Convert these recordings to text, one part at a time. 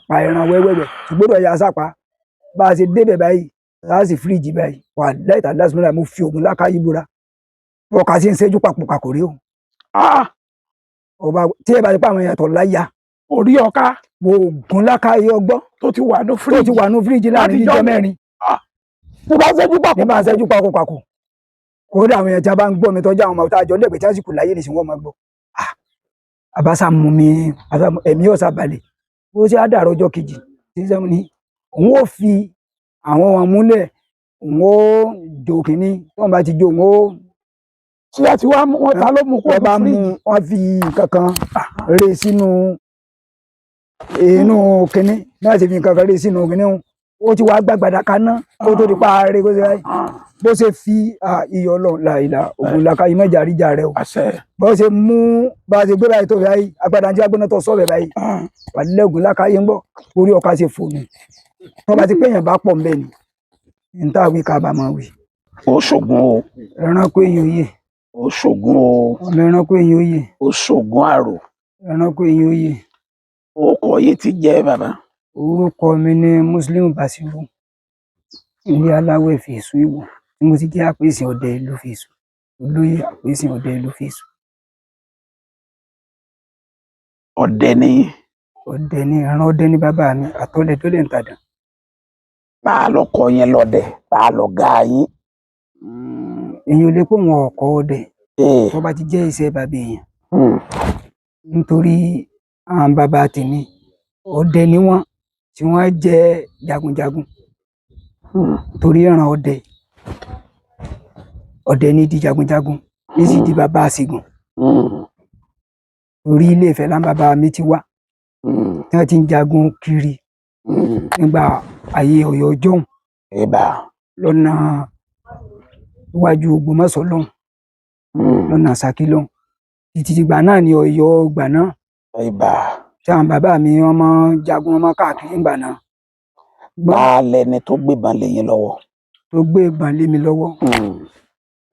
Pa ẹran wẹ́wẹ́wẹ́ ṣùgbọ́n ọ̀yà sápa bá a ṣe débẹ̀ báyìí láti fíríjì báyìí wà láìta lásìmọ́lá mo fi ògùn lákàáyé búra ọkà sí ń ṣẹ́jú papò kàkò rí o. Ọba tí ẹ bá ti pa àwọn èèyàn tó láyà. Orí ọká. Ògùn lákàáyé ọgbọ́n. Tó ti wà ní tó ti fíríjì. Wà ní fíríjì láàrin Látijọ́ jíjọ mẹ́rin. Tó bá ṣẹ́jú papò. Ní bá a ṣẹ́jú papò papò, kódà àwọn èèyàn tí a bá ń gbọ́ mi tọ́jú àwọn ọmọ tá a jọ ń dẹ̀gbẹ́ tí wọ́n sì kù láyé nìsín wọ́n máa gbọ́. Ah, àbáṣà mú mi ẹ̀mí ọ̀sà balẹ̀ bó ṣe á dàrọ́ ọjọ́ kejì tí sẹ́mu ni òun ó fi àwọn wọn múlẹ̀, òun ó jò kínní tí wọ́n bá ti jó òun ó Tí a ti wá mú wọn, ta ló mú kó wọ́n bá mú fíríjì? Wọ́n fi nǹkan kan ré sínú inú kínní náà, sì fi nǹkan kan ré sínú kínní ọ̀hún. Ó ti wá gbàgbàdà kaná kó tó di pa ré kó ṣe báyìí bó ṣe fi iyọ̀ lọ làìlà ògùn làkà ìmọ̀jà àríjà rẹ o. Àṣẹ. Bó ṣe mú bá a ṣe gbé báyìí tó fi báyìí agbada tí agbóná tó sọ̀bẹ̀ báyìí wà lẹ́gùn làkàyé ń gbọ́ orí ọkà ṣe fò ní tó bá ti pé èèyàn bá pọ̀ ń bẹ̀ ni n tá wí ká bá máa wí. Ó ṣògùn o. Ẹranko èèyàn òye. Ó ṣògùn o. Ọmọ ẹranko èèyàn òye. Ó ṣògùn àrò. Ẹranko èèyàn òye. Orúkọ yìí ti jẹ́ bàbá? Orúkọ mi ni Muslim Basiru, ilé aláwẹ̀ fèsù ìwò tí mo ti jẹ́ àpèsè ọdẹ ìlú Fèsù, olóyè àpèsè ọdẹ ìlú Fèsù. Ọdẹ ní? Ọdẹ ní ìran, ọdẹ ní bàbá mi, àtọlẹdọlẹ ń tàdán. Tá a lọkọ yẹn lọdẹ, tá a lọgá yín? Èèyàn ò lè pé wọn ọkọ ọdẹ Ee. tó bá ti jẹ́ iṣẹ́ bàbá èèyàn, nítorí àwọn bàbá tèmi ọdẹ ni wọ́n, tí wọ́n jẹ́ jagunjagun, torí ìran ọdẹ, ọdẹ ní di jagunjagun ní sì di bàbá àṣìgùn, torí Ilé Ifẹ̀ lá bàbá mi ti wá, tí wọ́n ti ń jagun kiri nígbà ayé Ọ̀yọ́ jọ̀hún Ibà. lọ́nà iwájú Ògbómọ̀ṣọ́ lọ́hùn, lọ́nà Ṣakí lọ́hùn, títí dìgbà náà ní Ọ̀yọ́ ìgbà náà Ibà. tí àwọn bàbá mi wọ́n máa ń jagun, wọ́n máa ń káàkiri ìgbà náà. Bá a lẹni tó gbébọn lé yín lọ́wọ́? Tó gbé ìbọn lé mi lọ́wọ́,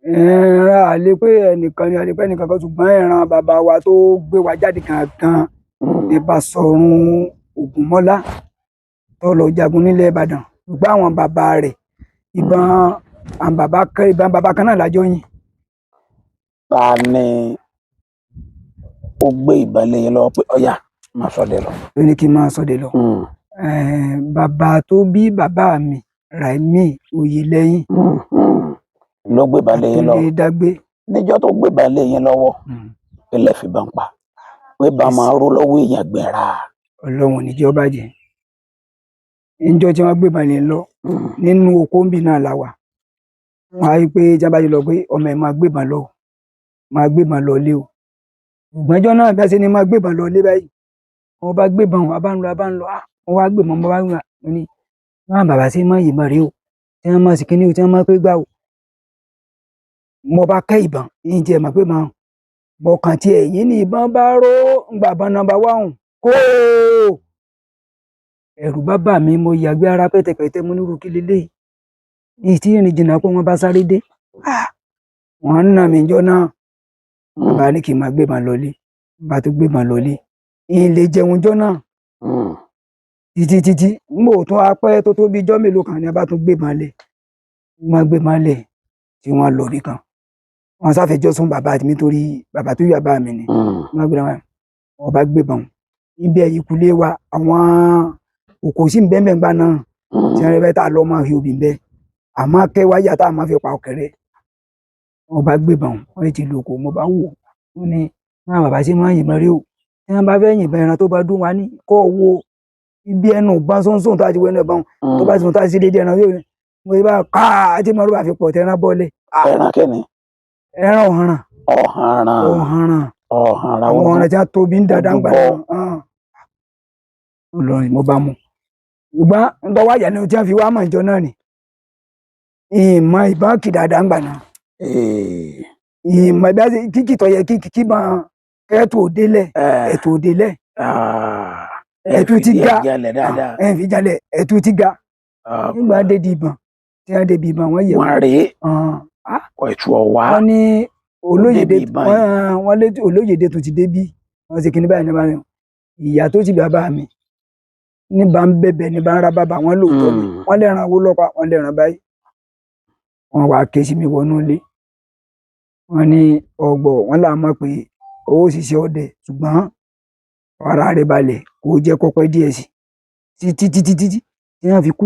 ẹran àlè pé ẹnìkan ni àlè pé ẹnìkan kan, ṣùgbọ́n ẹran bàbá wa tó gbé wa jáde gangan ní Basọ̀run Ògúnmọ́lá tó lọ jagun nílẹ̀ Ìbàdàn, ṣùgbọ́n àwọn bàbá rẹ̀ ìbọn àwọn bàbá kan, ìbọn bàbá kan náà lájọ yìn. Ta ni ó gbé ìbọn lé yín lọ́wọ́ pé ọyá máa ṣọdẹ lọ? Tó ní kí n máa ṣọdẹ lọ, bàbá tó bí bàbá mi, Raimi Oyèlẹ́yìn. Ló gbébọn lé yín lọ́wọ́? Àtúndé dágbé. Níjọ́ tó gbébọn lé yín lọ́wọ́, ilẹ̀ fìbọn pa pé bá máa ró lọ́wọ́ èèyàn gbẹ̀rà? Ọlọ́run ò ní jẹ́ ó bàjẹ́. Níjọ́ tí wọ́n gbébọn lé lọ, nínú oko ń bì náà la wà. Wọ́n á rí i pé tí wọ́n bá ti lọ pé ọmọ ẹ̀ máa gbébọn lọ, máa gbébọn lọ lé o, ìgbọ́njọ́ náà bí wọ́n ṣe ní máa gbébọn lọ lé báyìí, wọ́n bá gbébọn, wọ́n bá ń lọ, a bá ń lọ, ah, wọ́n wá gbébọn, wọ́n bá ń lọ ní wọ́n bàbá ṣe máa yìnbọn rèé o, tí wọ́n máa sì kíní o, tí wọ́n máa pé gbà o. Mo bá kẹ́ ìbọn yìí tiẹ̀ mọ̀ pé mo kàn tiẹ̀ yín ní ìbọn bá ró ngbà bá nọ́mbà wáhùn kó ẹ̀rù bá bà mí, mo yàgbé ara pẹ́tẹpẹ́tẹ, mo nírú kí leléyìí ní tí ìrìn jìnnà pé wọ́n bá sáré dé. Ah, wọ́n ń nà mí jọ náà. Bàbá ní kí n máa gbébọn lọlé, bá tó gbébọn lọlé ìyìn lè jẹun jọ náà títí títí n bò tún apẹ́ tó tó bí ijọ́ mélòó kan ni a bá tún gbébọn lẹ̀, wọ́n gbébọn lẹ̀ tí wọ́n lọ bí kan, wọ́n sáfẹjọ́ sùn bàbá mi torí bàbá tó yà bá mi ni. Wọ́n gbé wọn, wọ́n bá gbébọn níbi ẹ̀yìnkùlé wa, àwọn òkò sí ń bẹ́ẹ̀ gbà náà tí wọ́n fẹ́ tá a lọ máa fi obì bẹ́ẹ̀ àmọ́ kẹwàá yà tá a máa fi pa ọ̀kẹ́rẹ́. Wọ́n bá gbébọn, wọ́n ti lò kó mo bá wò wọ́n ní wọ́n bàbá ṣe máa ń yìnbọn rí o, tí wọ́n bá fẹ́ yìnbọn ẹran tó bá dún wa ní kó wo ibi ẹnu ìbọn sọ́nsọ́n tó a ti wọ ẹnu ìbọn tó bá ti sùn tó a ti ṣe déédéé ẹran yóò mo ti bá ká àti mọ́rú bá fi pọ̀ tẹ ẹran bọ́lẹ̀. Ẹran kẹ́ni? Ẹran ọ̀hànràn. Ọ̀hànràn. Ọ̀hànràn. Ọ̀hànràn. Àwọn ọ̀hànràn tí wọ́n tóbi ń dáadáa ń gbà Ojúbọ. náà Ọlọ́run mo bá mu, ṣùgbọ́n ń tọ́ wáyà ni tí wọ́n fi wá mọ̀ ìjọ náà ni ìmọ̀ ìbọn kì dáadáa ń gbà náà. Ìmọ̀ ìbá kíkì tó yẹ kíkì kí máa kẹ́tù òdélẹ̀ ẹ̀tù òdélẹ̀. Ẹ̀tù ti ga. Jalẹ̀ dáadáa. Ẹ̀ fi jalẹ̀, ẹ̀tù ti ga nígbà dédi ìbọn tí wọ́n débi ìbọn wọ́n yẹ̀. Wọ́n rèé ẹ̀tù ọ̀wá. Wọ́n ní olóyèdè débi ìbọn yìí. Wọ́n lé olóyèdè tó ti débí, wọ́n ṣe kíní báyìí ní báyìí, ìyá tó ti bàbá mi. Ní bá ń bẹ̀bẹ̀, ní bá ń ra bàbá wọn lóòótọ́ ni. Wọ́n lẹ́ran owó lọ́pàá, wọ́n lẹ́ran báyìí. Wọ́n wá ké sí mi wọnú ilé. Wọ́n ní ọgbọ̀ wọ́n là mọ̀ pé owó òṣìṣẹ́ ọdẹ, ṣùgbọ́n ara rẹ̀ balẹ̀ kò jẹ́ kọ́pẹ́ díẹ̀ sí títí títí títí tí wọ́n fi kú,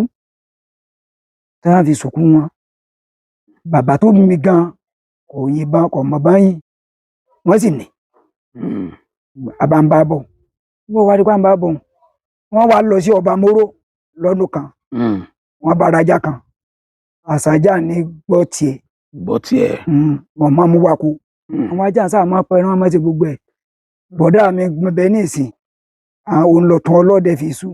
tí wọ́n fi sòkú wọn. Bàbá tó bí mi gan kò yìnbọn, kò mọ̀ báyìí, wọ́n sì ní àbámbábọ̀. Wọ́n wá rí pàmbá bọ̀, wọ́n wá lọ sí ọba móró lọ́dún kan. Wọ́n bá rajá kan, àṣàjà ní gbọ́ tiẹ̀. Gbọ́ tiẹ̀. Wọ́n máa mú wa kú. Àwọn ajá sáà máa pẹran, máa ṣe gbogbo ẹ̀. Bọ̀dá mi bẹ ní ìsìn, àwọn òun lọ tán ọlọ́dẹ fi sú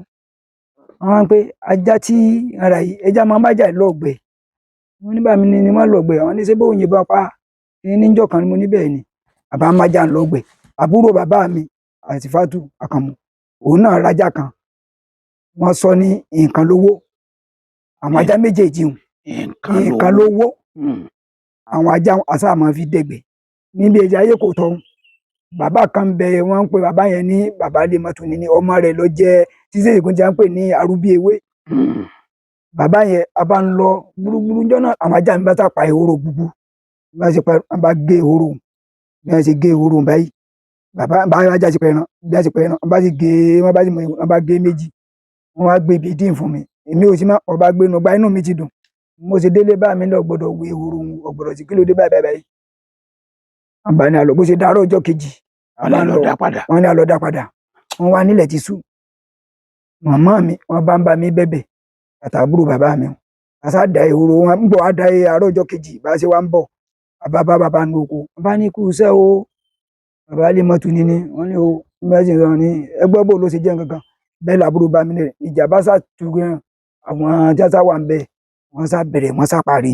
àwọn pé ajá tí ara yìí, ẹja máa ń bájà lọ́gbẹ̀. Wọ́n ní bàmí ni wọ́n lọ́gbẹ̀. Àwọn ní ṣé bóun yìnbọn pa ní níjọ́ kan ni. Mo ní bẹ́ẹ̀ ni, bàbá májà ń lọ́gbẹ̀. Àbúrò bàbá mi àti Fatu Àkànmú, òun náà rajá kan, wọ́n sọ ní nǹkan lówó. Àwọn ajá méjèèjì hùn nǹkan lówó. Àwọn ajá àṣà máa fi dẹ̀gbẹ́ níbi ẹja ayé kò tọ́. Bàbá kan bẹ, wọ́n ń pe bàbá yẹn ní bàbá lèmọtò ní ọmọ rẹ̀ ló jẹ́ títí ìgúnjẹ ń pè ní arúbí ewé. Bàbá yẹn a bá ń lọ gbúrúgbúrú ńjọ́ náà, àwọn ajá mi bá sá pa ehoro gbúgbú. Bá ṣe pa, wọ́n bá gé ehoro, bí wọ́n ṣe gé ehoro báyìí, bàbá bá ajá ṣe pẹran, bí wọ́n ṣe pẹran, wọ́n bá sì gé, wọ́n bá sì mú, wọ́n bá gé méjì, wọ́n wá gbé ibi dín fún mi. Èmi ò sì má ọba gbénu gba, inú mi ti dùn. Mo ṣe délé, bá mi lọ gbọ́dọ̀ wo ehoro ọgbọ́dọ̀ sí kí ló dé báyìí báyìí báyìí. Wọ́n bá ní àlọ bó ṣe dàárọ̀ ọjọ́ kejì. Wọ́n lè lọ dá padà. Wọ́n ní àlọ dá padà. Wọ́n wá nílẹ̀ ti sú. Màmá mi, wọ́n bá ń bá mi bẹ̀bẹ̀ àtàbúrò bàbá mi. Àṣà da ehoro, wọn ń bọ̀ á da àárọ̀ ọjọ́ kejì. Bá a ṣe wá ń bọ̀, bàbá bá bàbá nu oko, bàbá ní kú iṣẹ́ o, bàbá lè mọ́tò níní. Wọ́n ní o bá ṣe sọ ní ẹgbẹ́ bò ló ṣe jẹ́ nǹkan kan bẹ́ẹ̀. Làbúrò bá mi lẹ̀, ìjà bá sá tu gan. Àwọn jásá wà ń bẹ̀, wọ́n sá bẹ̀rẹ̀, wọ́n sá parí.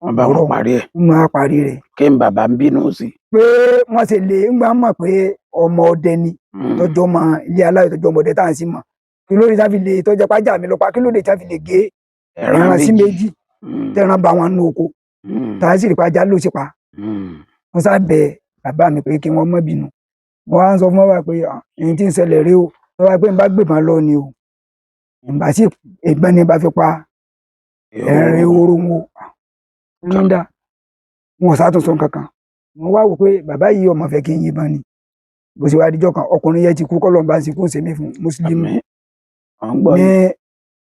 Wọ́n bá wọn parí ẹ̀. Wọ́n máa parí rẹ̀. Kí n bàbá ń bínú sí. Pé wọ́n ṣe lè ń gbà mọ̀ pé ọmọ ọdẹ ni, tọjọ́ mọ ilé aláyọ̀, tọjọ́ ọmọdé tá à ń sí mọ̀, kí ló dé tá fi lè tọjọ́ pàjá mi lọ pa? Kí ló dé tá fi lè gé ẹran sí méjì tẹran bá wọn nú oko, tá a sì rí pàjá ló sì pa? Wọ́n sá bẹ bàbá mi pé kí wọ́n má bínú. Wọ́n á sọ fún wa pé ẹni tí ń ṣẹlẹ̀ rí o, wọ́n wá pé n bá gbébọn lọ ni o, n bá sì ìbọn ni bá fi pa ẹrin ehoro wọn ń dá wọn ò sátúnṣe kankan. Wọ́n wá wò pé bàbá yìí ọmọ fẹ́ kí n yìnbọn ni. Bó ṣe wá díjọ́ kan, ọkùnrin yẹn ti kú, kọ́ lọ́nba sí kó ń ṣe mí fún mùsùlùmí ní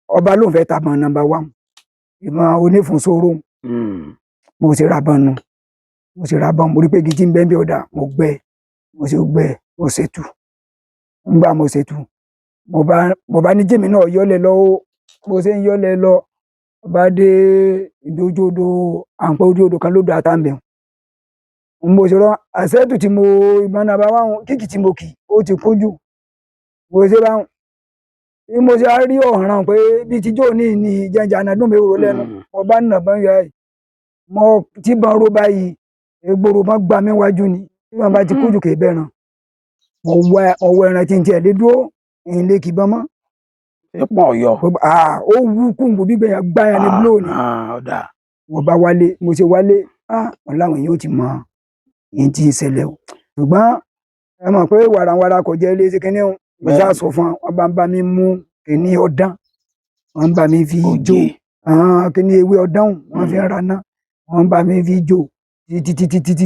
ọba ló ń fẹ́ tàbọn number one, ìbọn onífúnṣóró. Mo sì ra bọn nu, mo sì ra bọn, mo rí pé igi tí ń bẹ́ ń bí ọ̀dà, mo gbẹ, mo sì gbẹ, mo ṣètù. Ńgbà mo ṣètù, mo bá ní jẹ́mi náà yọ́lẹ̀ lọ ó. Bó ṣe ń yọ́lẹ̀ lọ, bá dé ibi ojú odò, à ń pẹ́ ojú odò kan lódò àtàǹbẹ̀. Mo ṣe rán àṣẹ́tù tí mo ìbọn number one kíkì tí mo kì ó ti kún jù. Mo ṣe bá bí mo ṣe á rí ọ̀ràn pé bí tíjọ́ ní ní jẹ́njà náà dùn mí rò lẹ́nu. Mo bá nà bọ́n yá yìí, mo tí bọn ro báyìí, egboro bọ́n gbà mí wájú ni. Tí wọ́n bá ti kún jù kì í bẹ̀ràn. Mo wá ọwọ́ ẹran tí n tiẹ̀ lé dúró, ìyìn lè kì í bọ́n mọ́. Pọ̀ yọ. Ó wú kùngbò bí gbẹ̀yàn gbá yẹn ní blow ni. Mo bá wálé, mo ṣe wálé, wọn láwọn yóò ti mọ ìyìn tí ń ṣẹlẹ̀ o. Ṣùgbọ́n ẹ mọ̀ pé wàràwàrà kò jẹ́ ilé ṣe kínní o. Mo ṣáà sọ fún wọn, wọ́n bá ń bá mi mú kínní ọ̀dán, wọ́n ń bá mi fi jó kínní ewé ọ̀dán, wọ́n fi ń raná, wọ́n ń bá mi fi jó títí títí títí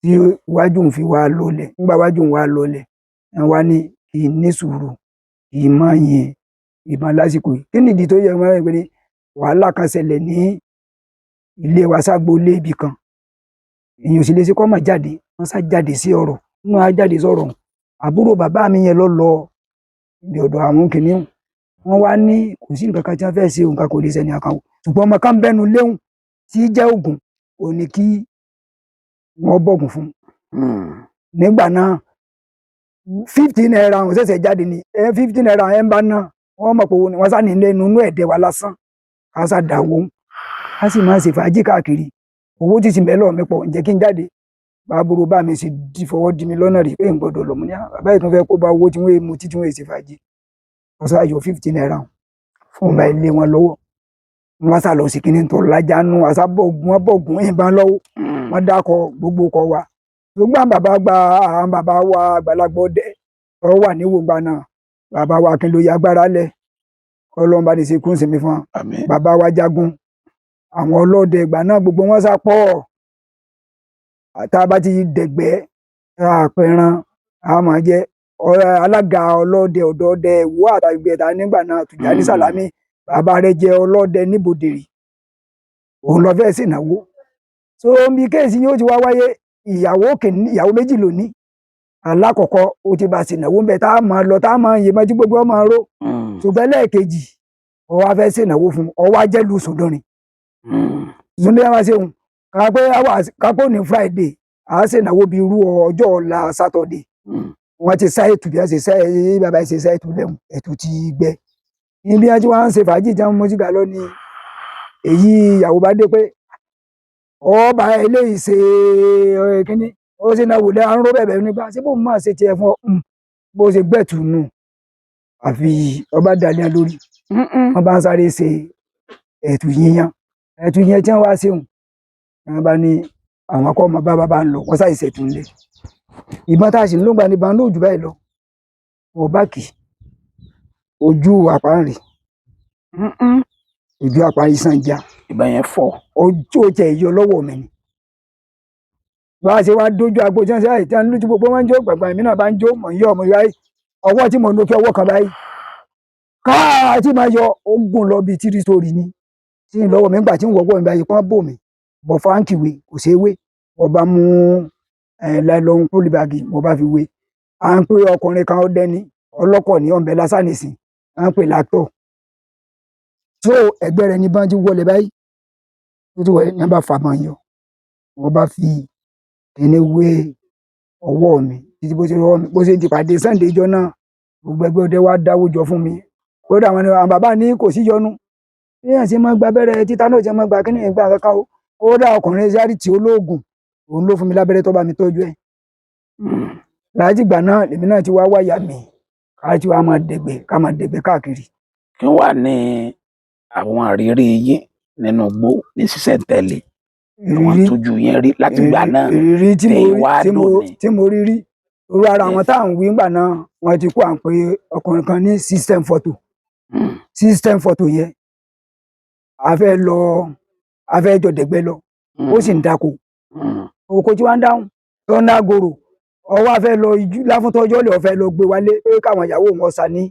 tí iwájú òun fi wá lọlẹ̀. Nígbà iwájú òun wá lọlẹ̀, ẹ wá ní kí n ní sùúrù, kí n má yin ìbọn lásìkò yìí. Kí nìdí tó yẹ wọ́n rẹ̀ pé wàhálà kan ṣẹlẹ̀ ní ilé wa ságbo ilé ibì kan, èèyàn ò sì lè ṣe kọ́ mọ̀ jáde. Wọ́n sá jáde sí ọ̀rọ̀, wọ́n á jáde sọ̀rọ̀. Àbúrò bàbá mi yẹn lọ lọ ibi ọ̀dọ̀ àwọn kìnìún. Wọ́n wá ní kò sí nǹkan kan tí wọ́n fẹ́ ṣe, nǹkan kò lè ṣe nìkan o, ṣùgbọ́n ọmọ kan bẹ́nu léhùn tí í jẹ́ ògùn, ò ní kí wọ́n bọ̀gùn fún un. Nígbà náà ₦50 àwọn ṣẹ̀ṣẹ̀ jáde ní ₦50 ẹ̀ ń bá ná. Wọ́n mọ̀ pé owó ni wọ́n sá ní ilé inú ẹ̀dẹ̀ wa lásán, ká sá dáwó, ká sì máa ṣe fàájì káàkiri. Owó tí sì ń bẹ lọ́wọ́ mi pọ̀, ǹjẹ́ kí n jáde? Bàbúrò bá mi sì di fọwọ́ di mi lọ́nà rí pé n gbọ́dọ̀ lọ. Mo ní bàbá yìí tún fẹ́ kó bá owó tí wọ́n mú títí wọ́n ṣe fàájì. Wọ́n sá yọ ₦50 fún ọba ilé wọn lọ́wọ́. Wọ́n sá lọ sí kíní tó lájà nù, àṣà bọ̀gùn, wọ́n bọ̀gùn ìbọn lọ́wọ́, wọ́n dákọ̀ gbogbo kọ wa. Gbogbo àwọn bàbá gba àwọn bàbá wa àgbàlagbà ọdẹ tó wà ní wòǹgbà náà, bàbá wa kí n ló yẹ agbára lẹ̀. Ọlọ́run bá ní ṣe kún sinmi fún wọn. Àmín. Bàbá wa jagun, àwọn ọlọ́dẹ ìgbà náà gbogbo wọn sá pọ̀. Tá a bá ti dẹ̀gbẹ́ àpẹran, a máa jẹ ọ̀rẹ́ alága ọlọ́dẹ ọ̀dọ́dẹ ìwọ àtàgbẹ̀ta nígbà náà, Tùjání Sàlámì, bàbá rẹ̀ jẹ́ ọlọ́dẹ níbodèrè, òun lọ fẹ́ ṣènáwó. So bí kéèsì yóò ti wá wáyé, ìyàwó kìíní, ìyàwó méjì lónìí, alákọ̀ọ́kọ́ ó ti bá ṣènáwó ń bẹ tá a máa lọ, tá a máa yè mọ́jú, gbogbo ọmọ ró. Ṣùgbọ́n lẹ́ẹ̀kejì, ó wá fẹ́ ṣènáwó fún, ó wá jẹ́ lu Sùndùnrin. Sunday wá ṣeun kápẹ́ kápẹ́ ní Friday à á ṣènáwó bíi irú ọjọ́ ọ̀la Saturday. Wọ́n ti sá ètò bí wọ́n ṣe sá ẹ, bàbá ṣe sá ètò lẹ́hùn, ètò ti gbẹ ibi wọ́n ti wá ń ṣe fàájì jẹun mọ́sígà lọ ni èyí ìyàwó bá dé pé ọba eléyìí ṣe kínní, ó ṣe náà wò lẹ́ àrùn bẹ̀bẹ̀ nígbà ṣé bóun máa ṣe tiẹ̀ fún ọ, bó ṣe gbẹ̀tù nù, àfi ọba dalẹ̀ lórí. Wọ́n bá ń sáré ṣe ẹ̀tù yíyan, ẹ̀tù yíyan tí wọ́n wá ṣeun, wọ́n bá ní àwọn akọ́ ọmọ bá bá ń lọ, wọ́n ṣàìṣe ẹ̀tù ńlẹ̀. Ìbọn tá a sì ń lóǹgbà ní ìbọn náà jù báyìí lọ, wọ́n bá kì í ojú àpá ń rè, ojú àpá iṣan já. Ìbọn yẹn fọ́. Ojú ó jẹ ìyọ lọ́wọ́ mi ni. Bá a ṣe wá dójú agbo tí wọ́n ṣe àìtí wọn lójú gbogbo wọn ń jó gbàgbà, èmi náà bá ń jó mọ̀ ń yọ ọmọ báyìí, ọwọ́ tí mo ń lo kí ọwọ́ kan báyìí káà tí máa yọ ogun lọ bíi tírí sórí ni tí ń lọ́wọ́ mi gbà tí ń wọ́wọ́ mi báyìí pọ́n bò mí bọ̀ fáǹkì wé kò ṣeé wé. Wọ́n bá mú láìlọ́hún pólíbàgì, mo bá fi wé. À ń pè ọkùnrin kan ó dẹni ọlọ́kọ̀ ní ọ̀nbẹ lásán nìsín, à ń pè láktọ̀ tó ẹgbẹ́ rẹ̀ ní báńkì wọlé báyìí tó ti wọlé ní wọ́n bá fa máa yọ, wọ́n bá fi kíní wé ọwọ́ mi títí bó ṣe rọwọ́ mi bó ṣe ti pàdé Sunday ìjọ náà. Gbogbo ẹgbẹ́ ọdẹ wa dáwó jọ fún mi, kódà àwọn àwọn bàbá ní kò sí yọnu bí èèyàn ṣe máa gba abẹ́rẹ́ títánọ̀ ṣe máa gba kíní ìgbà kankan o. Kódà ọkùnrin sáré tí olóògùn òun ló fún mi lábẹ́rẹ́ tó bá mi tọ́jú ẹ̀. Láti ìgbà náà lèmi náà ti wá wáyà mi ká tí wàá máa dẹ̀gbẹ́, ká máa dẹ̀gbẹ́ káàkiri. Kí wà ní àwọn àrírí yín nínú igbó ní sísẹ̀ntẹ̀lé àwọn Ìrírí tójú yín rí láti ìgbà náà ìrírí tí mo tẹ̀ rí wá dòní? tí mo rí rí irú ara àwọn tá à ń wí ńgbà náà, wọ́n ti kó à ń pe ọkùnrin kan ní system photo. System photo yẹn, a fẹ́ lọ, a fẹ́ jọ dẹ̀gbẹ́ lọ, ó sì ń dáko. Oko tí wọ́n ń dáhùn tó ń dágoro, ọwọ́ a fẹ́ lọ ijú láfúntọ́jọ́ lè ọ̀fẹ́ lọ gbé wálé pé káwọn ìyàwó wọn sá ní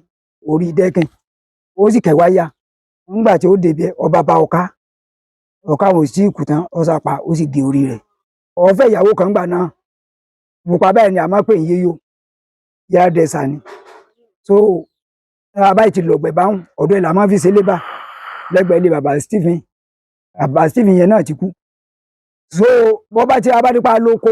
orí dẹ́kìn, ó sì kẹwàá yá. Nígbà tí ó débẹ̀, ọba bá ọ̀ká ọ̀ká wọn sí ìkùtàn, ọ̀sàpá ó sì gé orí rẹ̀. Ọ̀fẹ́ ìyàwó kan gbà náà pupa báyìí ni a máa pè ní yéyó yá dẹ̀sà ni. So tá a bá ti lọ̀gbẹ̀ báwọn ọ̀dọ́ ẹ̀ là máa fi ṣe lébà lẹ́gbẹ̀ẹ́ ilé bàbá Stephen. Bàbá Stephen yẹn náà ti kú. So bọ́ bá ti a bá nípa lóko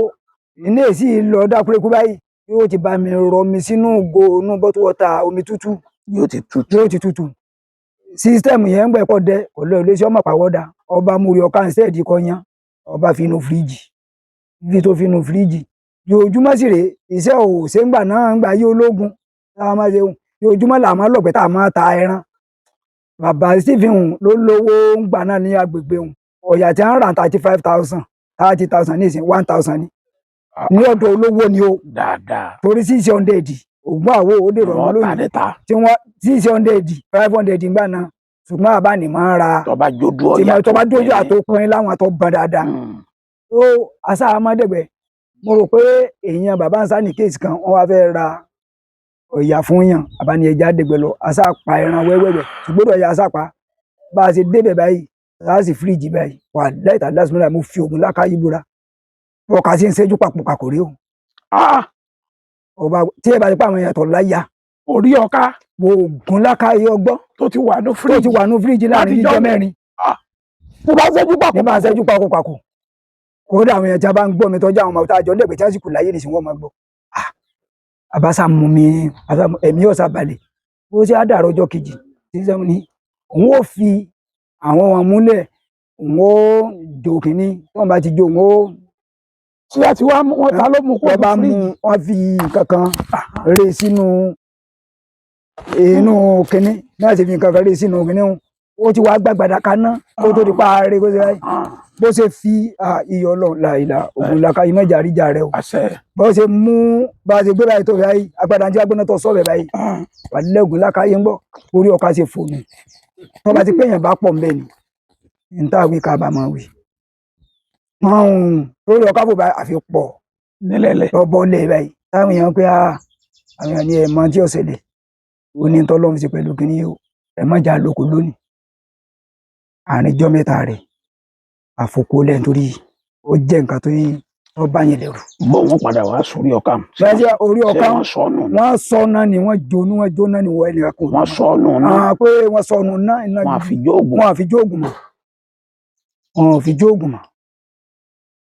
ilé èsì lọ dákúrékú báyìí, yóò ti bá mi rọ mi sínú ìgò inú bọ́tú wọ́ta omi tútù. Yóò ti tutù. Yóò ti tutù. Sísítẹ́ẹ̀mù yẹn ń gbẹ̀ kọ́ dẹ kò lọ ilé iṣẹ́ ọmọ pàwọ́dà, ọba múri ọ̀ká ń kọ́ yan, ọba fi inú fíríjì ibi tó fi inú fíríjì yòójúmọ́ sì rèé. Iṣẹ́ ò ṣe ń gbà náà ń gbà yí ológun tá a máa ṣe yòójúmọ́ là máa lọ̀gbẹ́ tá a máa ta ẹran. Bàbá Stephen ló lówó ń gbà náà ní agbègbè òun. Ọ̀yà tí wọ́n ń rà 35,000, 30,000 ní ìsìn 1,000 ní ní ọ̀dọ̀ olówó ni o. Dáadáa. Torí 600 ògùn àwo ó dèrò ọmọ wọ́n ta lónìí níta. Tí wọ́n 600, 500 ńgbà náà, ṣùgbọ́n àbá ni máa ń ra tó bá jójú tí ọ̀yà tó bá dójú àtòpin láwọn tó bàn dáadáa. Tó àṣà amádẹ́gbẹ́, mo rò pé èèyàn bàbá ń sá ní kéèsì kan, wọ́n wá fẹ́ ra ọ̀yà fún yàn, àbá ní ẹja dẹ́gbẹ́ lọ, àṣà pa ẹran wẹ́wẹ́wẹ́, ṣùgbọ́n ọ̀yà àṣà pa. Bá a ṣe débẹ̀ báyìí, a sì fíríjì báyìí wà láìta lásìmọ́lá, mo fi ògùn lákàáyé búra, ọkà sí ń ṣẹ́jú papò kàkò rí o. Ọba tí ẹ bá ti pa àwọn èèyàn tó láyà. Orí ọ̀ká. Mo ògùn lákàáyé ọgbọ́n tó ti wà ní tó ti fíríjì wà ní fíríjì láàrin Látijọ́ jíjọ́ mẹ́rin. Tó bá ṣẹ́jú papọ̀ ní bá a ṣẹ́jú papò papò. Kódà àwọn èèyàn tí a bá ń gbọ́ mi tọ́jú àwọn ọmọ tá a jọ ń dẹ̀gbẹ́ tí wọ́n sì kù láyé nìsín, wọ́n máa gbọ́. Ah, àbáṣà mú mi ẹ̀mí ọ̀sà balẹ̀ bó ṣe á dàrọ́ ọjọ́ kejì tí sẹ́mu ni òun ó fi àwọn wọn múlẹ̀, òun ó jò kínní tí wọ́n bá ti jó òun ó tí a ti wá mú wọn, ta ló mú kó wọ́n bá mú fíríjì? wọ́n fi nǹkan kan ré sínú inú kínní náà, ti fi nǹkan kan ré sínú kínní. Ó ti wá gbàgbàdà kaná kó tó di parí kó ṣe báyìí. Bó ṣe fi iyọ̀ Ọlọ́run làìlà ògùn làkà ìmọ̀jà àríjà rẹ o. Àṣẹ. Bó ṣe mú bá a ṣe gbé báyìí tó báyìí agbada tí agbóná tó sọ̀rọ̀ báyìí wà lẹ́gùn làkà yẹn ń bọ̀ orí ọkà ṣe fò mí. Tó bá ti pé èèyàn bá pọ̀ ń bẹ̀ ni n tá wí ká bá máa wí. Lórí ọkà fò báyìí àfi pọ̀ Nílẹ̀lẹ̀. lọ́bọ̀ lẹ̀ báyìí táwọn èèyàn pé àwọn èèyàn ní ẹ̀ mọ tí ọ̀sẹ̀ lẹ̀ ó ní tọ́lọ́run ṣe pẹ̀lú kínní yìí o, ẹ̀ má jà lóko lónìí. Àárín ijọ́ mẹ́ta rẹ̀ àfòkó lẹ̀ nítorí ó jẹ́ nǹkan tó yí tó bá yẹn lẹ́rù. Bó wọn padà wá sórí ọkà. Bẹ́ẹ̀ orí Ṣé ọkà wọ́n sọnù ni? Wọ́n sọ náà ni wọ́n jóná, wọ́n jóná ni wọ́n ẹnìkan kò Wọ́n sọnù náà. Pé wọ́n sọnù náà iná. Wọ́n àfi jóògùn. Wọ́n àfi jóògùn mọ́, wọ́n ò fi jóògùn mọ́,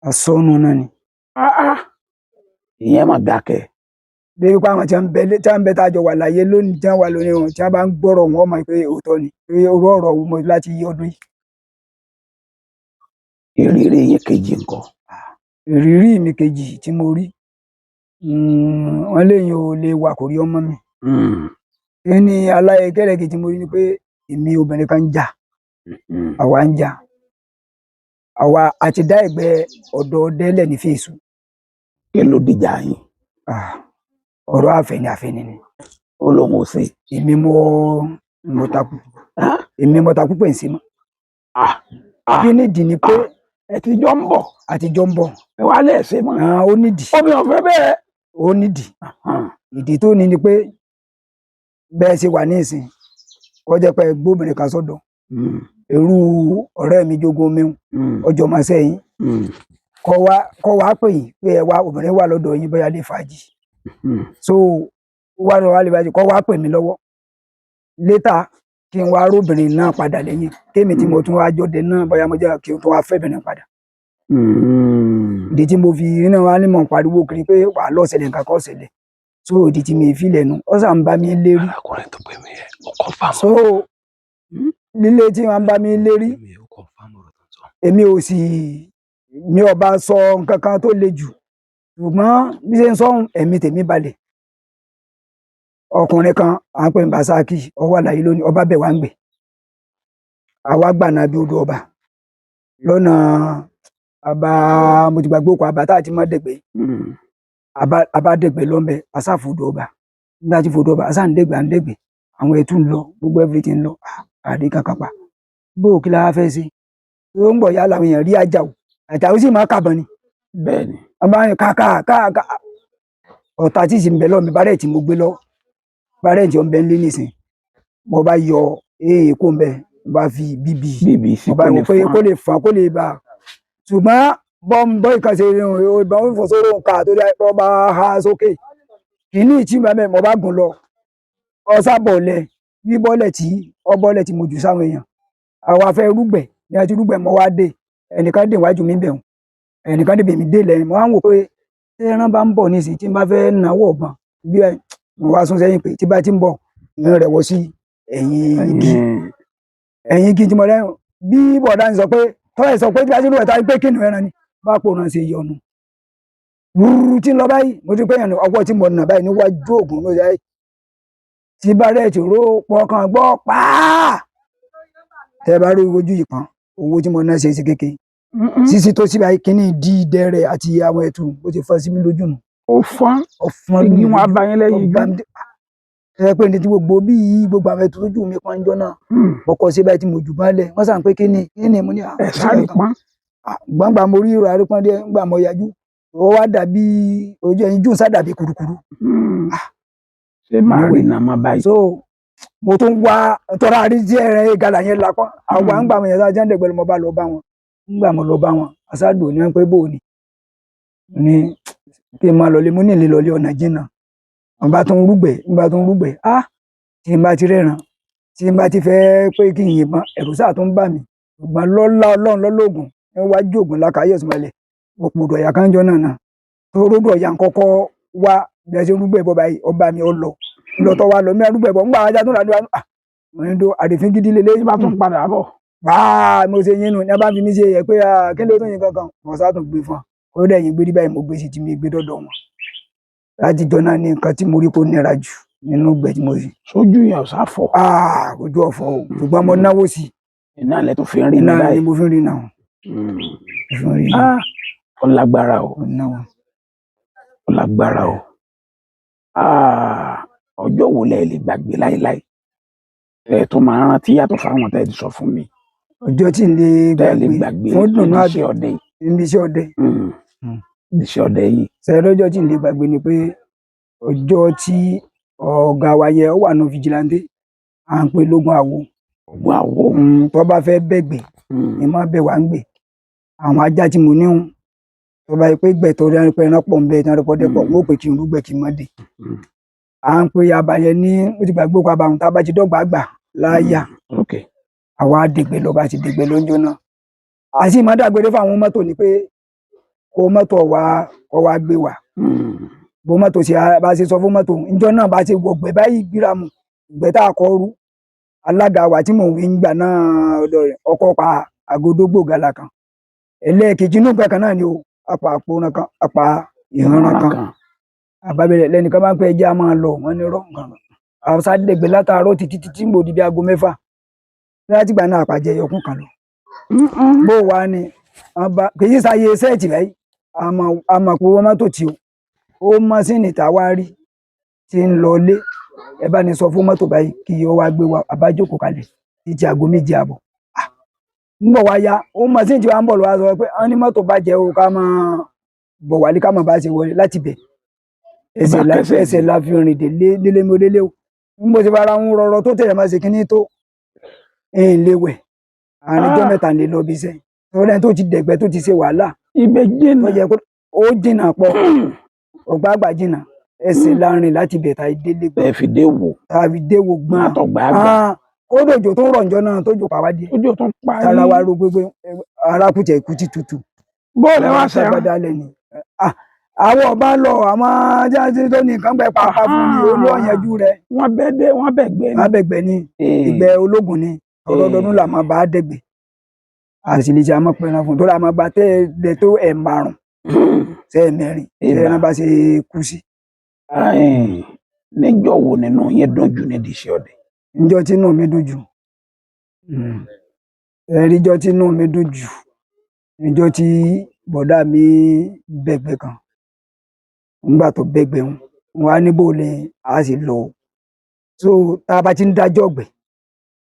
àsọnù náà ni. Ìyẹn mà dákẹ́. Débi pé àwọn tí wọ́n ń bẹ tí wọ́n ń bẹ tá a jọ wà láyé lónìí tí wọ́n wà lónìí wọn tí wọ́n bá ń gbọ́rọ̀ wọn mọ̀ pé òótọ́ ni pé orú ọ̀rọ̀ wo mo láti yí ọdún yìí. Ìrírí yín kejì ńkọ́? Ìrírí mi kejì tí mo rí, wọ́n léyìn ò lè wà kò rí ọmọ mi. Kí ni aláyẹkẹ́rẹ́ kejì tí mo rí ni pé èmi obìnrin kan ń jà, àwa ń jà, àwa àti dá ẹ̀gbẹ́ ọ̀dọ̀ délẹ̀ ní fèsù. Kí ló dìjà yín? Ọ̀rọ̀ àfẹ́ni àfẹ́ni ni. Ó lóun ò ṣe. Èmi mo takú, èmi mo takú pè ń ṣe mọ́. Kí nídìí ni pé Ẹ ti jọ ń bọ̀. Àtijọ́ ń bọ̀. Ẹ wá lẹ̀ ṣe mọ́. Ó nídìí. Omi ọ̀fẹ́ bẹ́ẹ̀. Ó nídìí. Ìdí tó ní ni pé bẹ́ẹ̀ ṣe wà ní ìsìn kọjá pé gbóbìnrin kan sọ́dọ̀ irú ọ̀rẹ́ mi jogun omi ọjọ́ máa sẹ́yìn kọ́ wá pè yín pé ẹ wá obìnrin wà lọ́dọ̀ yín bóyá lè fàájì, so wà lọ́wọ́ lè fàájì kọ́ wá pè mí lọ́wọ́ létà kí n wá róbìnrin náà padà lẹ́yìn kémi tí mo tún wá jọdẹ náà bóyá mo jẹ́ kí n tún wá fẹ́bìnrin padà. Ìdí tí mo fi iná wa ní mọ̀ pariwo kiri pé wà á lọ ṣẹlẹ̀ nǹkan kan ṣẹlẹ̀, so ìdí tí mi fi lẹ́nu ó sà ń bá mi lérí. Arákùnrin tó pè mí yẹn, ó confirm. So lílé tí wọ́n bá mi lérí, Pè mí yẹn, ó confirm ọ̀rọ̀ tó ń sọ. èmi ò sì mi ò bá sọ nǹkan kan tó le jù, ṣùgbọ́n bí ṣe ń sọ ẹ̀mí tèmi balẹ̀. Ọkùnrin kan à ń pè ní Basaki, ó wà láyé lónìí, ọba bẹ̀ wá ń gbè àwa gbà náà bí odò ọba lọ́nà àbá mo ti gbàgbé òkú àbá tá a ti mọ́ dẹ̀gbẹ́ àbá dẹ̀gbẹ́ lọ́nbẹ àsáfòdò ọba nígbà tí fòdò ọba àsá ń dẹ̀gbẹ́ à ń dẹ̀gbẹ́ àwọn ẹtù ń lọ gbogbo everything ń lọ àdé kankan pa bó o kí la wá fẹ́ ṣe tó ń bọ̀ yá làwọn èèyàn rí Àjàó, Àjàó sì máa kàbọ̀n ni. Bẹ́ẹ̀ ni. A máa ń ká ká ká ká ọ̀tá tí sì ń bẹ lọ́ọ̀ mi bárẹ̀ tí mo gbé lọ bárẹ̀ tí ó ń bẹ ń lé nísìn mo bá yọ èèyàn kó ń bẹ mo bá fi bíbí Bíbí sí mo bá kò wò lè pé fún kó lè fà kó lè bá a ṣùgbọ́n bọ́n ìkan ṣe ìbọn ń fò sóró nǹka tó dé ọ bá ha sókè kìíní tí mo bá mo bá gùn lọ ọsà bọ̀lẹ̀ bí bọ́lẹ̀ tí ọ bọ́lẹ̀ tí mo jù sáwọn èèyàn àwa fẹ́ rúgbẹ̀ ní àti rúgbẹ̀ mo wá dé ẹnìkan dé iwájú mi bẹ̀rùn ẹnìkan dé bèmí dé lẹ́yìn mo wá ń wò pé tí ẹran bá ń bọ̀ nísìnyí tí n bá fẹ́ náwó ọ̀bọ̀n bí ẹ mo wá sún sẹ́yìn pé tí bá ti ń bọ̀ ń rẹ̀ wọ́ sí ẹ̀yìn igi ẹ̀yìn igi tí mo rẹ̀ bí bọ̀dá ń sọ pé tọ́lá sọ pé tí bá ti ń rú ẹ̀ta pé kí ni ẹran ni bá pò náà ṣe yọnu wúrú tí ń lọ báyìí mo ti pé yàn ọwọ́ tí mo nà báyìí níwájú ògùn ló yẹ tí bá rẹ̀ tí ró pọkàn gbọ́ pàá tẹ bá rí ojú yìí kan owó tí mo ná ṣe é ṣe kékeré sísí tó síbi kíní di dẹrẹ àti àwọn ẹtù bó ti fọ́ sí mi lójú nù. Ó fọ́n. Ọ̀fọ́n igi wọn abayín lẹ́yìn ọba igi. mi ẹ pé ní ti gbogbo bí gbogbo àwọn ẹtù lójú mi kan jọ náà mo kọ sí báyìí tí mo jù bá lẹ wọ́n sàn pé kíní kíní mo ní Ẹ sáré pọ́n. Gbangba mo rí ìrọ̀ arípọ́n díẹ̀ ńgbà mo yájú ó wá dàbí ojú ẹyin jù ń sá dàbí kurukuru. Ṣé màá rí iná má báyìí? So mo tún wá tọ́ra àrí díẹ̀ rẹ̀ gàlà yẹn lápá àwọn àǹgbà wọn yẹn sá jẹ́ ǹdẹ̀gbẹ́lú mo bá lọ bá wọn ńgbà mo lọ bá wọn aṣáàdù ní wọn pé bò ní ní kí n máa lọlé mo ní ìlè lọlé ọ̀nà jìnnà wọn bá tún rúgbẹ̀ wọn bá tún rúgbẹ̀ á tí n bá ti rẹ́ran tí n bá ti fẹ́ pé kí n yìnbọn ẹ̀rù sáà tún bà mí ṣùgbọ́n lọ́lá Ọlọ́run lọ́lọ́gùn wọn wá jóògùn lákàáyé ọ̀sùnmalẹ̀ òpòdò ọ̀yà kan jọ náà náà tó ródò ọ̀yà ń kọ́kọ́ wá bí a ṣe rúgbẹ̀ bọ́ báyìí ọba mi ọ lọ lọ́tọ̀ wa lọ mi arúgbẹ̀ bọ̀ ńgbà ajá tó rà ní wa mo ní do àdìfín gidi lélẹ́yìn Tí bá tún padà bọ̀. Wáá mo ṣe yín nu ní a bá fi mí ṣe yẹ pé kí ló tún yín kankan mo sá tún gbé fún wa ó dẹ̀ yín gbé rí báyìí mo gbé sí ti mi gbé dọ́dọ̀ wọn láti jọ náà ní nǹkan tí mo rí kó nira jù. Nínú ìgbẹ́ tí mo sì Sójú yẹn ò sáfọ. Ah, ojú ọ̀fọ̀ o, ṣùgbọ́n mo náwó sí Iná lẹ tó fi ń rí i. mi Iná ni báyìí. mo fi ń rí náà, Mm. mo fi ń rí náà. Ah, ó lágbára o. Mo náwó. Ó lágbára o. Ah, ọjọ́ wo lẹ lè gbàgbé láéláé ẹ tó máa rántí yàtọ̀ fáwọn tẹ́ ẹ ti sọ fún mi? Ọjọ́ tí n lè Tẹ́ ẹ lè gbàgbé gbàgbé fún dùnú níbi àbí iṣẹ́ ọdẹ yìí. Níbi iṣẹ́ ọdẹ. Níbi iṣẹ́ ọdẹ yìí. Sẹ́yìn lọ́jọ́ tí n lè gbàgbé ni pé ọjọ́ tí ọ̀gá wa yẹ ó wà nù fìjìláńtẹ́, à ń pè lógún àwo. Ògùn àwo. Tó bá fẹ́ bẹ̀gbẹ̀ ni má bẹ̀ wá ń gbè àwọn ajá tí mo níhun, tó bá yẹ pé gbẹ̀ tó rí pé ẹran pọ̀ ń bẹ tí wọ́n pọ̀ dẹ́pọ̀, wọ́n ó pè kí n rúgbẹ̀ kí n má dé. À ń pe abayẹ ní ó ti gbàgbé òkú abàhùn tá a bá ti dọ́gba àgbà láyà. Àwa dègbè lọ, bá ti dègbè lọ́jọ́ náà, a sì máa dágbére fáwọn mọ́tò ni pé kó mọ́tò wa kó wá gbé wa. Bó mọ́tò ṣe bá ṣe sọ fún mọ́tò níjọ́ náà, bá ṣe wọ̀gbẹ́ báyìí gbíramù ìgbẹ́ tá a kọ́ rú, alága wa tí mò ń wí ń gbà náà, ọ̀dọ̀ rẹ̀ ọkọ̀ pa àgódógbò gàlà kan ẹlẹ́ẹ̀kejì inú ìgbẹ́ kan náà ni o, apá àpòrán kan, apá ìhànrán kan àbábẹ̀rẹ̀ lẹ́nìkan bá ń pẹ́ ẹjẹ́ a máa lọ, wọ́n ní rọ́ nǹkan àwọn sádẹ́gbẹ̀ látàárọ̀ títí títí ń gbòdì bí aago 6 láti gbà náà àpàjẹ ẹyọkún kan lọ. Bó wa ni wọ́n bá kì í sáyé sẹ́ẹ̀tì báyìí, àmọ́ pé wọ́n mọ́tò tí o ó mọ́sìnì tá a wá rí tí ń lọ lé, ẹ bá ní sọ fún mọ́tò báyìí kí ó wá gbé wa. Àbájókòó kalẹ̀ títí aago 7:30. Ń bọ̀ wá ya ó mọ́sìnì tí wàá ń bọ̀ lọ́wọ́ sọ pé wọ́n ní mọ́tò bàjẹ́ o, ká máa bọ̀ wálé, ká máa bá ṣe wọlé láti bẹ̀. Ẹsẹ̀ la Bá kẹsẹ̀ ẹsẹ̀ la fi rìn délé délé mo délé o, ń bó ṣe bára ń rọrọ tó tẹ̀lé máa ṣe kínní tó ń lé wẹ̀ àárín ọjọ́ 3 lè lọ bí iṣẹ́ torí ẹni tó ti dẹ̀gbẹ́ tó ti ṣe wàhálà Ibẹ̀ tó jìnnà. yẹ kó ó jìnnà pọ̀, ọgbà àgbà jìnnà, ẹsẹ̀ la rìn láti bẹ̀ tá a délé gbọ́n. Ẹ fi dé wò. Tá a fi dé wo gbọ́n. Látọ̀gbà àgbà. Ah, kódò òjò tó ń rọ̀ ǹjọ́ náà tó jò pàwá díẹ̀. Ojú tó ń pa Tara wa yín. ro gbogbo arákùtẹ̀ ikú ti tutù. Bóòlù ẹ wá sẹ́ran. Agbada lẹ̀ ni. Ah, àwọn ọba lọ àwọn jáde tó ní nǹkan gbẹ pàápàá fún ni ó ní ọ̀yẹ́jú rẹ̀. Wọ́n bẹ́ dé, wọ́n bẹ̀ gbé ni. Abẹ́gbẹ́ ni ìgbẹ́ ológun ni ọlọ́dọọdún là máa bá a dẹ́gbẹ́, àṣìlè àmọ́ pẹran fún un tó rà máa bá tẹ́ ẹ dẹ tó ẹ̀ márùn tẹ́ ẹ mẹ́rin tẹ́ ẹran bá ṣe kú sí. Níjọ́ wo nínú yín dùn jù nídìí iṣẹ́ ọdẹ? Níjọ́ tí inú mi dùn jù, ẹ̀ríjọ́ tí inú mi dùn jù níjọ́ tí bọ̀dá mi bẹ̀gbẹ́ kan, nígbà tó bẹ̀gbẹ́ wọn wọn á níbò ni a sì lọ, so tá a bá ti ń dájọ́ ọ̀gbẹ́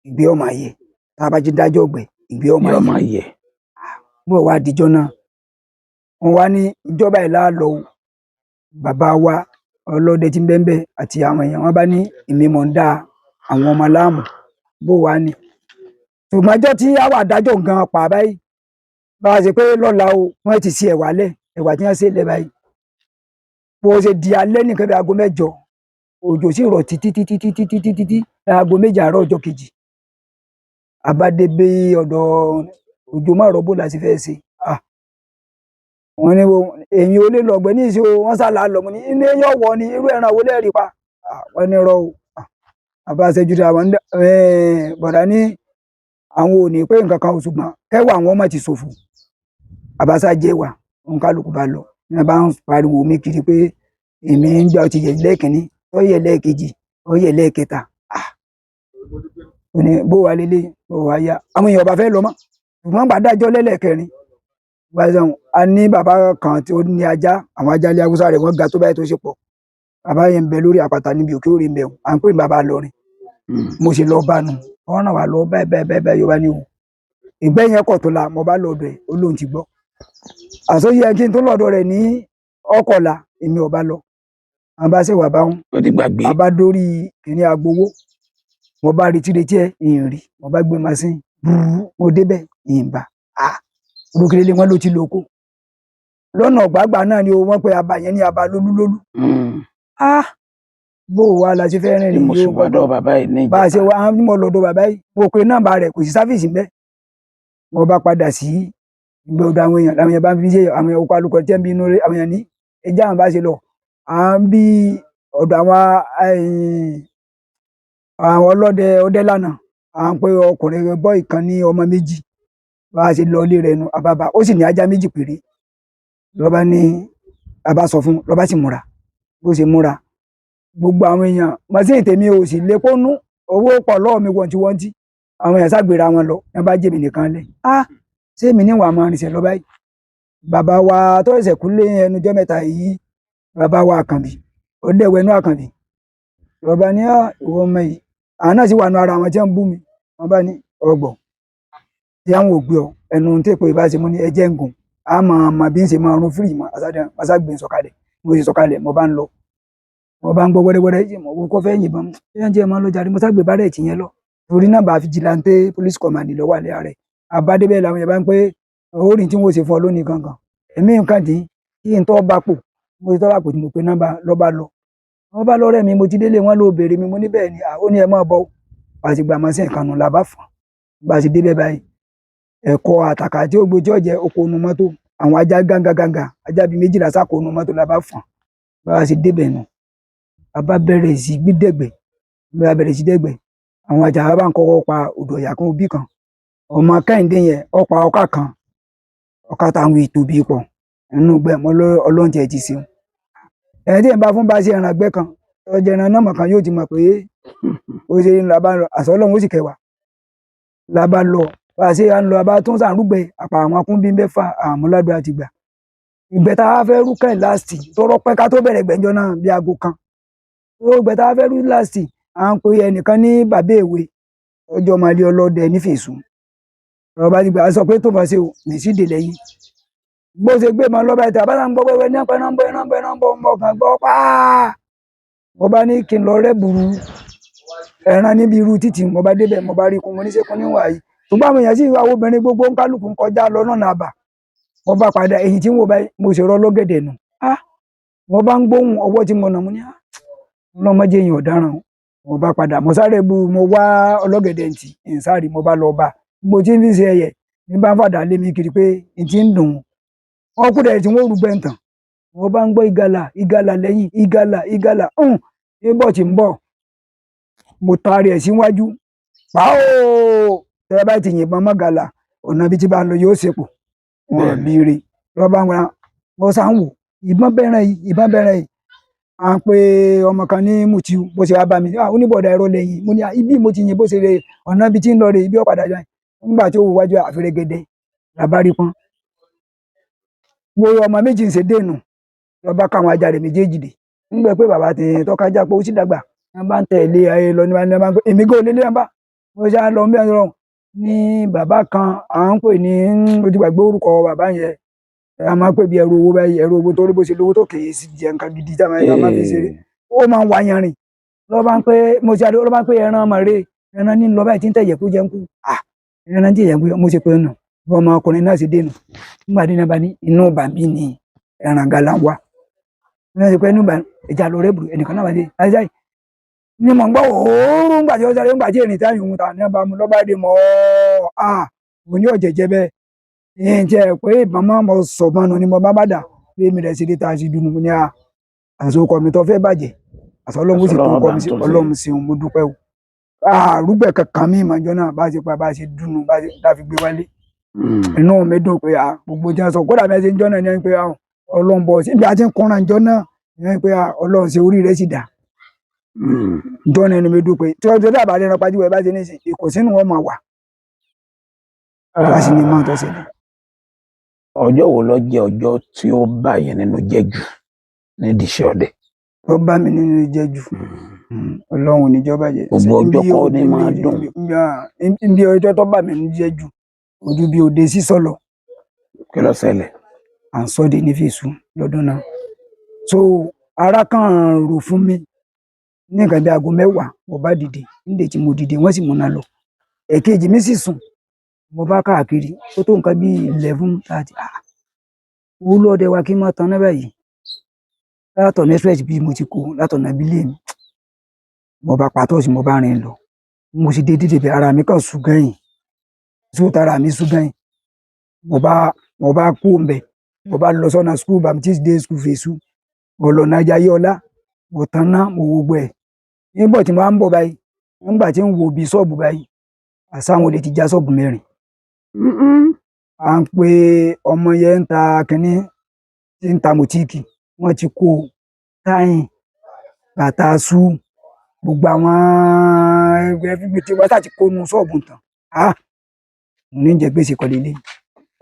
ìgbé ọmọ ayẹ, tá a bá ti ń dájọ́ ọ̀gbẹ́ ìgbé ọmọ Yóò ayẹ. máa yẹ. Bó wá dijọ́ náà wọn wá ní ìjọba ìlà lọ o, bàbá wa ọlọ́dẹ tí ń bẹ́ńbẹ́ àti àwọn èèyàn wọn bá ní èmi mọ̀ ń dá àwọn ọmọ láàmú, bó wá ní ṣùgbọ́n ọjọ́ tí àwọn adájọ́ gan pa báyìí bá a ṣe pé lọ́la o, wọ́n ti ṣe ẹ̀wà lẹ̀, ẹ̀wà tí wọ́n ṣe lẹ̀ báyìí, bó ṣe di alẹ́ nìkan bí aago 8, òjò sì rọ̀ títí títí títí títí títí aago 7 àárọ̀ ọjọ́ kejì àbádé bí ọ̀dọ̀ òjò má rọ̀, bó la ṣe fẹ́ ṣe. Ah, wọ́n ní èyí ò lè lọ̀gbẹ́ ní ìṣe o, wọ́n sá là lọ, mo ní ilé yọ̀ wọ ni irú ẹran wo lẹ́ẹ̀rí pa. Ah, wọ́n ní rọ o. Ah, àbá ṣẹ́jú tí àwọn bọ̀dá ní àwọn ò ní pé nǹkan kan ò, ṣùgbọ́n kẹwàá àwọn ọmọ ti ṣòfò, àbáṣá jẹ́ wà òun kálukú bá lọ ní wọ́n bá ń pariwo mi kiri pé èmi ń gbà ó ti yẹ lẹ́ẹ̀kínní, ó yẹ lẹ́ẹ̀kejì, ó yẹ lẹ́ẹ̀kẹta. Ah, ó ní bó wà lélẹ̀ bó wà yá àwọn èèyàn ọba fẹ́ lọ mọ́, ṣùgbọ́n gbàdájọ́ lẹ́lẹ́kẹrin gbàdán a ní bàbá kan tí ó ní ajá, àwọn ajá ilé haúsá rẹ̀ wọ́n ga tó báyìí tó ṣe pọ̀, bàbá yẹn ń bẹ lórí àpáta níbi òkè òrè ń bẹ, à ń pè ní bàbá lọrin. Mo ṣe lọ bá nu wọn ràn wá lọ báyìí báyìí báyìí báyìí, yóò bá ní o ìgbẹ́ yẹn kọ̀ tó la, mo bá lọ́dọ̀ ẹ̀, ó lóun ti gbọ́ àsọyẹ kí n tó lọ́dọ̀ rẹ̀ ní ọkọ̀la, èmi ò bá lọ, àwọn bá ṣe wà bá wọn. Ó ti gbàgbé. A bá dórí kìnìún agbowó, mo bá retí retí ẹ ìhìn rí, mo bá gbé machine búrú, mo débẹ̀ ìhìn bá a olùkèrèlé wọn ló ti lóko lọ́nà ọ̀gbàgbà náà ni o, wọ́n pe aba yẹn ní aba lólúlólú. Ah, bó o wá la ṣe fẹ́ rìnrìn Ni mo sì yóò wádọ̀ bàbá yìí ní bá a ṣe ìjẹta. wá ní mo lọ́dọ̀ bàbá yìí, mo pe nọ́mbà rẹ̀ kò sí sáfíìsì ńbẹ̀, mo bá padà sí gbọ́dọ̀ àwọn èèyàn, làwọn èèyàn bá ń fi ṣe àwọn èèyàn okò alukọ tí ń bí inú rẹ̀, àwọn èèyàn ní ẹjẹ àwọn bá ṣe lọ à ń bí ọ̀dọ̀ àwọn àwọn ọlọ́dẹ ọdẹ lánàá, à ń pe ọkùnrin bọ́ ìkan ní ọmọ méjì, bá a ṣe lọ ilé rẹ̀ nu àbàbà, ó sì ní ajá méjì péré, lọ́ba ní àbá sọ fún lọ́ba sì múra bó ṣe múra. Gbogbo àwọn èèyàn màsíìnì tèmi ò sì lè kónú, owó pọ̀ lọ́wọ́ mi wọ̀ntí, àwọn èèyàn ságbéra wọn lọ, wọn bá jẹ́mi nìkan lẹ̀. Ah, ṣé èmi ní wàá máa rìnsẹ̀ lọ báyìí? Bàbá wa tó ṣẹ̀ṣẹ̀ kú lé ẹnujọ́ mẹ́ta yìí, bàbá wa Àkànbí, ó dẹ̀wẹ̀ inú Àkànbí. Bàbá ní, ah, ìwọ ọmọ yìí, àwọn náà sì wà nù ara àwọn tí wọ́n ń bú mi. Wọ́n bá ní ọgbọ̀n tí àwọn ò gbé ọ ẹnu tí èpò ìbá ṣe mú ní ẹjẹ́ ń gùn, a máa mọ bí ń ṣe máa rún fírì mọ́. Àṣàgbé sọ̀kalẹ̀, mo sì sọ̀kalẹ̀, mo bá ń lọ, mo bá ń gbọ́ wẹ́rẹ́wẹ́rẹ́ yìí, mo wò kó fẹ́ yìnbọn mú ṣé ń jẹ́ máa lọ jàre. Mo ságbé bárẹ̀tì yẹn lọ torí náà bá fìjìláńtẹ́ police command lọ wà lẹ́yà rẹ̀. Àbádébẹ̀ làwọn yẹn bá ń pé orin tí wọ́n ṣe fún ọ lónìí gangan, èmi nǹkan dín kí n tọ́ bá pò, mo ti tọ́ bá pò tí mo pe nọ́mbà lọ́ba lọ. Wọ́n bá lọ́rẹ́ mi, mo ti délé wọn ló béèrè mi, mo ní bẹ́ẹ̀ ni, ó ní ẹ máa bọ̀. Àtìgbà máa ṣe nǹkan nù la bá fọ́n bá a ṣe débẹ̀ báyìí, ẹ̀kọ́ àtàkà tí ó gbójú ọ̀jẹ̀ oko nu mọ́tò, àwọn ajá gánganganga, ajá bíi 12 sáko nu mọ́tò la bá fọ́n. Bá a ṣe débẹ̀ nù, a bá bẹ̀rẹ̀ sí gbídẹ̀gbẹ̀, bá a bẹ̀rẹ̀ sí dẹ́gbẹ̀, àwọn ajá bá ń kọ́kọ́ pa odò ọ̀yà kan, òbí kan, ọmọ Kẹ́hìndé yẹn ó pa ọkà kan, ọkà táwọn ètò bíi pọ̀ nínú gbẹ mọ́ ọlọ́njẹ ti ṣeun. Ẹni tí ẹ̀ ń bá fún bá ṣe ẹran ẹgbẹ́ kan, ọjà ẹran náà mọ̀ kan yóò ti mọ̀ pé ó ṣe ń lọ bá lọ, àṣọ Ọlọ́run ó sì kẹwàá la bá lọ. Bá a ṣe à ń lọ, a bá tún sàrúgbẹ àpà àwọn akúnbí mẹ́fà àmúládùn àti gbà ìgbẹ́ tá a fẹ́ rú kẹ́ láàsì tọrọ pẹ́ ká tó bẹ̀rẹ̀ gbẹ́njọ́ náà bí aago kan tó gbẹ́ tá a fẹ́ rú láàsì. À ń pe ẹnìkan ní bàbá èwe, ọjọ́ ọmọ ilé ọlọ́dẹ nífẹ̀ẹ́sùn ọ̀rọ̀ bá ti gbà á sọ pé tó bá ṣe o ní sídìí lẹ́yìn bó ṣe gbé mọ lọ́ba ìta bá ń gbọ́ wẹ́wẹ́ ní ọ̀pẹ náà ń bọ̀ náà ń bọ̀ náà ń bọ̀ mọ̀ kàn gbọ́ pàá. Mo bá ní kí n lọ rẹ́ burú ẹran níbi irú títì, mo bá débẹ̀, mo bá rí kun, mo ní sẹ́kún níwà yìí ṣùgbọ́n àwọn èèyàn sì wá obìnrin gbogbo ń kálukú ń kọjá lọ náà nàbà. Mo bá padà èyí tí ń wò báyìí, mo sì rọ lọ́gẹ̀dẹ̀ nù. Ah, mo bá ń gbóhùn ọwọ́ tí mo nà, mo ní ah, ọlọ́mọdé yẹn ọ̀daràn. Mo bá padà, mo sáré bu, mo wá ọlọ́gẹ̀dẹ̀ ntì ìsáré, mo bá lọ bá mo ti ń fi ṣe ẹyẹ ní bá ń fàdà lé mi kiri pé n ti ń dùn wọn kú dẹ̀ tí wọ́n rúgbẹ́ ń tàn. Mo bá ń gbọ́ ìgalà ìgalà lẹ́yìn ìgalà ìgalà ń bọ̀ tí ń bọ̀, mo taari ẹ̀ síwájú pàó tẹ́ bá ti yìnbọn mọ́ gàlà ọ̀nà bí tí bá ń lọ yóò ṣepò wọn bí rí lọ́ba wọn. Mo sá ń wò ìbọn bẹ̀rẹ̀ yìí, ìbọn bẹ̀rẹ̀ yìí. À ń pe ọmọ kan ní Mutiu, bó ṣe wá bá mi, oníbọ̀dà ẹ̀rọ lẹ́yìn. Mo ní ibi mo ti yìn bó ṣe rè ọ̀nà bí tí ń lọ rè ibi ọ̀padà yá. Nígbà tí ó wò wájú àfẹrẹgẹdẹ làbárí pọ́n, wo ọmọ méjì ń ṣe dénú lọ́ba káwọn ajá rẹ̀ méjèèjì dé. Nígbà pé bàbá ti tọ́ka já pé ó sì dàgbà, wọ́n bá ń tẹ̀lé ayé lọ ní wọ́n bá ń pè èmi kò lélẹ̀ bá mo ṣe à ń lọ bí wọ́n ní bàbá kan à ń pè ní mo ti gbàgbé orúkọ bàbá yẹn, a máa ń pè bí ẹrú owó báyìí, ẹrú owó torí bó ṣe lówó tó kèé sí jẹ nǹkan gidi tí a máa fi ṣeré, ó máa ń wá yanrìn lọ́ba ń pé mo ṣe àdó lọ́ba ń pé ẹran mọ̀rẹ́ ẹran ní lọ báyìí tí ń tẹ̀yẹ̀ kú jẹun kú, ẹran tí ẹ̀yẹ̀ kú. Mo ṣe pé nù bí ọmọkùnrin náà ṣe dénú nígbà tí náà bá ní inú bàbí ni ẹran gala wà ní ṣe pé inú bà ìjà lọ rẹ́bù ẹnìkan náà wà dé àìsàn ní mọ̀ ń gbọ́ òórùn ńgbà tí ó sáré ńgbà tí èrìn táyì òun ta ní ọba mu lọ́ba dé mọ́ ọ́ mo ní ọ̀jẹ̀jẹ̀ bẹ́ẹ̀ ní jẹ́ pé ìbọn máa mọ sọ̀bọnù ni mo bá bá dà bí èmi rẹ̀ ṣe dé tá a ṣe dùnú ní a àṣọ ọkọ mi tó fẹ́ bàjẹ́, àṣọ Ọlọ́run sì tó kọ́ mi sí Ọlọ́run sí òun, mo dúpẹ́ o. Àrùgbẹ̀ kankan mi ìmọ̀ ìjọ náà bá ṣe pa bá ṣe dùnú bá ṣe láfi gbé wálé, inú mi dùn pé gbogbo tí wọ́n sọ kódà bí wọ́n ṣe ń jọ́ náà ní pé Ọlọ́run bọ̀ sí ibi àti ń kúnra ìjọ náà ní pé Ọlọ́run ṣe orí rẹ̀ sì dà ìjọ náà, inú mi dùn pé tí wọ́n ti dábàá lẹ́nu pàjùwẹ̀ bá ṣe ní ìsìn ìkùnsínú wọn máa wà láti ní mọ́ tó ṣẹlẹ̀. Ọjọ́ wo ló jẹ́ ọjọ́ tí ó bà yín nínú jẹ́ jù nídìí iṣẹ́ ọdẹ? Ó bà mí nínú jẹ́ jù, Ọlọ́run níjọba jẹ́. Gbogbo ọjọ́ kọ́ ni máa dùn. Bí ọjọ́ tó bà mí nínú jẹ́ jù ojú bí òde sísọ lọ. Kí ló ṣẹlẹ̀? À ń sọ́dẹ ní fèsù lọ́dún náà, so ara kan rò fún mi ní nǹkan bí aago 10, mo bá dìde nídìí tí mo dìde wọ́n sì múná lọ, ẹ̀kejì mi sì sùn, mo bá káàkiri ó tó nǹkan bí 11:30, owó lọ́dẹ wa kí n máa tan náà báyìí látọ̀nà express bí mo ti kó látọ̀nà bílẹ̀ mi, mo bá pa tọ́ọ̀sì, mo bá rìn lọ, mo sì dé dídè bẹ ara mi kàn sùn gẹ́yìn sóòtara mi sùn gẹ́yìn, mo bá kú mbẹ, mo bá lọ sọ́nà school Baptist day school fèsù, mo lọ nàjà yọlá, mo tan ná, mo wo gbẹ nígbà tí mo bá ń bọ̀ báyìí, nígbà tí ń wo bí ṣọ́ọ̀bù báyìí, àsáwọn olè ti já ṣọ́ọ̀bù mẹ́rin. À ń pe ọmọ yẹn ń ta kínní tí ń ta mùtíìkì, wọ́n ti kó táyìn Bàtà sú gbogbo àwọn ẹgbẹ́ fífi tí wọ́n ti kó nu ṣọ́ọ̀bù tán. Ah, mo ní jẹ gbèsè kọ́ lélẹ̀.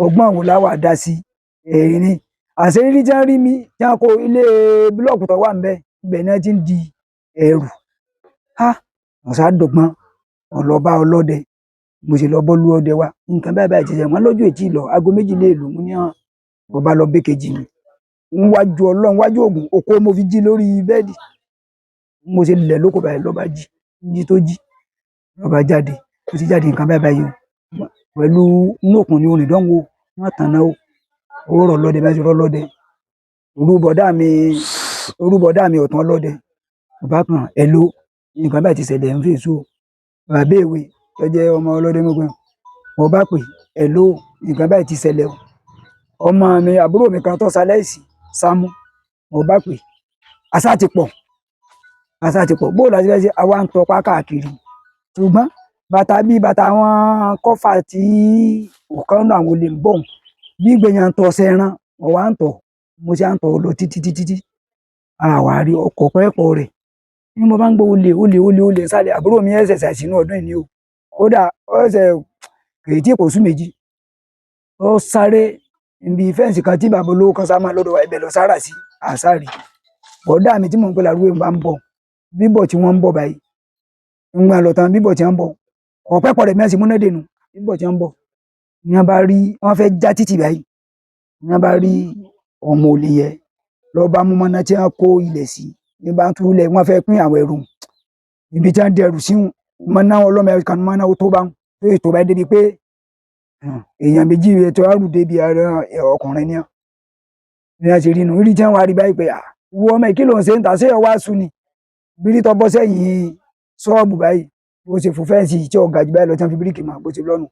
Ọgbọ́n wo la wà dá sí ẹ̀rín ni àṣírí tí wọ́n rí mi tí wọ́n kó ilé búlọ́ọ̀kù tó wà ńbẹ̀, ibẹ̀ náà ti ń di ẹrù. Ah, mo sá dọ́gbọ́n ọlọ́ba ọlọ́dẹ, mo sì lọ bọ́ lú ọdẹ wa. Nǹkan báyìí báyìí ti ṣe wọ́n lọ́jọ́ ètí lọ aago 2 lè lù mú ní hàn. Mo bá lọ békejì mi níwájú Ọlọ́run, wájú Ògún oko, mo fi jí lórí bẹ́ẹ̀dì. Mo ṣe lẹ̀ lóko báyìí lọ́ba jí, jí tó jí lọ́ba jáde. Mo ti jáde, nǹkan báyìí báyìí o, pẹ̀lú inú òkun ní orin ìdánwò wọn tàn náà o. Ó rọ̀ lọ́dẹ bá ti rọ́ lọ́dẹ, orú bọ̀dá mi ọ̀tún ọlọ́dẹ bàbá kan ẹ̀ ló nǹkan báyìí ti ṣẹlẹ̀ ń fèsù o. Bàbá èwe tó jẹ́ ọmọ ọlọ́dẹ mọ́gbọ́n, mo bá pè ẹ̀ ló nǹkan báyìí ti ṣẹlẹ̀ o. Ọmọ mi, àbúrò mi kan tó ṣaláìsí, Sámú, mo bá pè. Àṣà ti pọ̀, àṣà ti pọ̀. Bóòlù àti fẹ́ ṣe, àwa ń tọpa káàkiri. Ṣùgbọ́n bàtà bíi bàtà àwọn kọ́fà tí ọ̀kan náà àwọn olè ń bọ̀ bí gbẹ̀yàn ń tọ́ sẹ́ran, mo wá ń tọ̀, mo ṣe à ń tọ̀ lọ títí títí tí àwa rí ọkọ̀ pẹ́pọ̀ rẹ̀ ní. Mo bá ń gbọ́ olè olè olè olè sálẹ̀. Àbúrò mi ẹ̀sẹ̀ ṣàìsínú ọdún yìí ni o, kódà ó ẹsẹ̀ kèé tí kò sún méjì, ó sáré ibi fence kan tí bàbá olówó kan sá máa lọ́dọ̀ wa, ibẹ̀ lọ sára sí àṣàrí. Bọ̀dá mi tí mò ń pè lárúgbó bá ń bọ̀, bíbọ̀ tí wọ́n ń bọ̀ báyìí, ń gbà lọ tán, bíbọ̀ tí wọ́n ń bọ̀ ọ̀pẹ́pọ̀ rẹ̀ mẹ́sìn múnádé nu. Bíbọ̀ tí wọ́n ń bọ̀ ní wọ́n bá rí, wọ́n fẹ́ já títì báyìí, ní wọ́n bá rí ọmọ olè yẹn lọ bá mú mọ́ná tí wọ́n kó ilẹ̀ sí ní bá ń túlẹ̀. Wọ́n fẹ́ pín àwọn ẹrù ibi tí wọ́n dẹrù sí mọ́ná ọlọ́mọ kan mọ́ná tó bá ń tó ètò bá débi pé èèyàn méjì ètò àrùn débi ara ọkùnrin ni ní a ṣe rí nu rí tí wọ́n wá rí báyìí pé ìwọ ọmọ yìí kí ló ń ṣe ń ta, ṣé ọ wá sú ni bírí tó bọ́ sẹ́yìn ṣọ́ọ̀bù báyìí, bó ṣe fò fence tí ọ̀gá jù báyìí lọ, tí wọ́n fi bíríkì mọ́ bó ṣe lọ́nu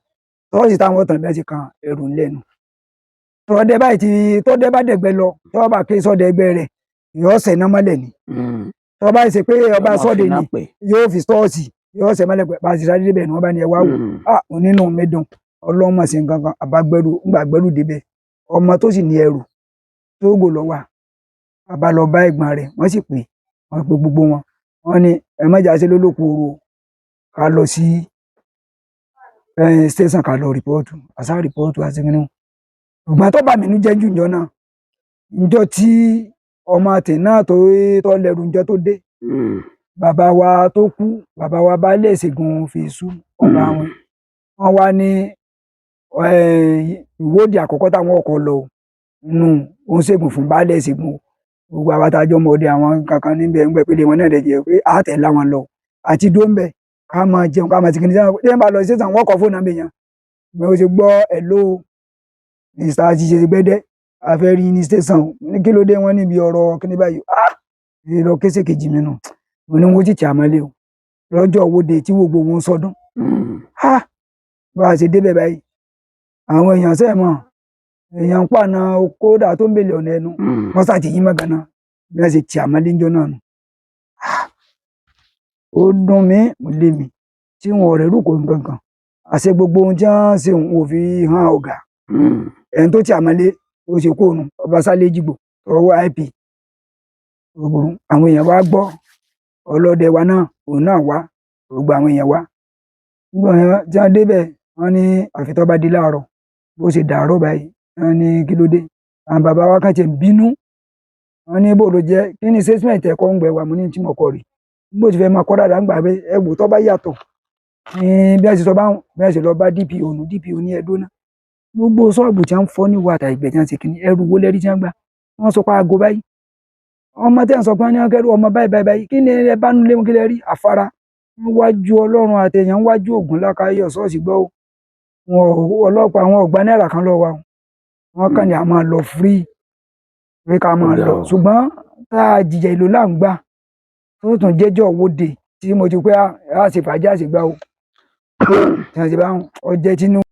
tọ́ọ̀sì táwọn tàn bí wọ́n ṣe kan ẹrù ńlẹ́nu. Tọ́dẹ báyìí tí tọ́dẹ bá dẹ̀gbẹ́ lọ, tọ́ bá ké sọ́dẹ ẹgbẹ́ rẹ̀ yóò ṣẹ̀ náà mọ́lẹ̀ ni. Tọ́ bá ṣe pé ọba sọ́dẹ ni yóò fi ṣọ́ọ̀ṣì yóò ṣẹ̀ mọ́lẹ̀. Bá a ṣe sáré débẹ̀ ni wọ́n bá ní ẹ wá wò. Ah, onínú mi dùn, ọlọ́mọ sí nǹkan kan àbágbẹ́rù ńgbà gbẹ́rù débẹ̀, ọmọ tó sì ní ẹrù Tógò lọ wà. Bàbá lọ bá ẹ̀gbọ́n rẹ̀, wọ́n sì pè wọ́n, pe gbogbo wọn, wọ́n ní ẹ má jà ṣe lólókù ooru o, ká lọ sí station, ká lọ report. Àṣà report àti kìnìún. Ṣùgbọ́n tó bà mí nú jẹ́ jù ńjọ́ náà, ńjọ́ tí ọmọ tì náà tó lẹ́rù, ńjọ́ tó dé, bàbá wa tó kú, bàbá wa baálé ìṣègùn fèsù ọba wọn, wọ́n wá ní ìwọ́de àkọ́kọ́ táwọn ọkọ̀ lọ nù ó ń ṣègùn fún baálé ìṣègùn. Gbogbo àwa tá a jọ mọ ọdẹ àwọn kankan níbẹ̀ ń gbẹ pélé wọn náà dẹ̀ jẹ́ pé a tẹ̀ láwọn lọ àti dó ń bẹ̀, ká máa jẹun, ká máa ti kìnìún. Tí wọ́n bá lọ sí station, wọ́n kọ fóònù àmì èèyàn. Bí wọ́n ṣe gbọ́, "Hello, Mr. Ajíṣe gbẹ́dẹ́, a fẹ́ rí ní station." Ní kí ló dé? Wọ́n níbi ọ̀rọ̀ kíní báyìí. Ah, èyí lọ kése kejì mi nù, mo ní wọ́n sì tì àmọ́lé o lọ́jọ́ owóde tí gbogbo wọn sọdún. Ah, bá a ṣe débẹ̀ báyìí, àwọn èèyàn sẹ́ẹ̀ mọ̀ èèyàn ń pàna kódà tó ń bèlè ọ̀nà ẹnu wọ́n sá ti yí mọ́ ganan bí wọ́n ṣe tì àmọ́lé ńjọ́ náà nù. Ó dùn mí, mo lé mi tí wọn ọ̀rẹ́ rú kò nǹkan kan àṣẹ gbogbo ohun tí wọ́n ṣe òun ò fi hàn ọ̀gá ẹni tó tì àmọ́lé. Ó ṣe kóònù ọba sálẹ̀ jìgbò ọwọ́ ip òbúrú. Àwọn èèyàn wá gbọ́, ọlọ́dẹ wa náà òun náà wá, gbogbo àwọn èèyàn wá. Nígbà tí wọ́n débẹ̀, wọ́n ní àfi tó bá di láàárọ̀. Bó ṣe dàárọ̀ báyìí, wọ́n ní kí ló dé? Àwọn bàbá wa kàn tiẹ̀ ń bínú, wọ́n ní bó ló jẹ́, kí ni statement ẹ̀kọ́ ń gbẹ wà? Mo ní tí mo kọ rí bó ti fẹ́ máa kọ́ dáadáa ń gbà pé ẹ wò tó bá yàtọ̀ ní bí wọ́n ṣe sọ báwọn, bí wọ́n ṣe lọ bá DPO nù. DPO ní ẹdó náà, gbogbo ṣọ́ọ̀bù tí wọ́n ń fọ́ ní wàtà ìgbẹ́ tí wọ́n ṣe kíní, ẹrù wo lẹ́rí tí wọ́n gbà? Wọ́n sọ pé aago báyìí, ọmọ tẹ́ ń sọ pé wọ́n ní wọ́n kẹ́rù ọmọ báyìí báyìí báyìí, kí ni ẹ bá nulẹ̀ wọn? Kí lẹ rí? Àfara níwájú Ọlọ́run àtẹ̀yàn, níwájú Ògún lákàáyọ̀ ṣọ́ọ̀ṣì gbọ́ o. Wọn ò ọlọ́pàá, àwọn ò gba náírà kan lọ́wọ́ wa o. Wọ́n kàn ní a máa lọ free pé ká máa lọ. Ṣùgbọ́n tá a jìyà ìlú là ń gbà tó tún jẹ́jọ́ owóde tí mo ti pé a ṣe fàájì àṣegbà o, tí wọ́n ti bá ọjẹ́ tínú.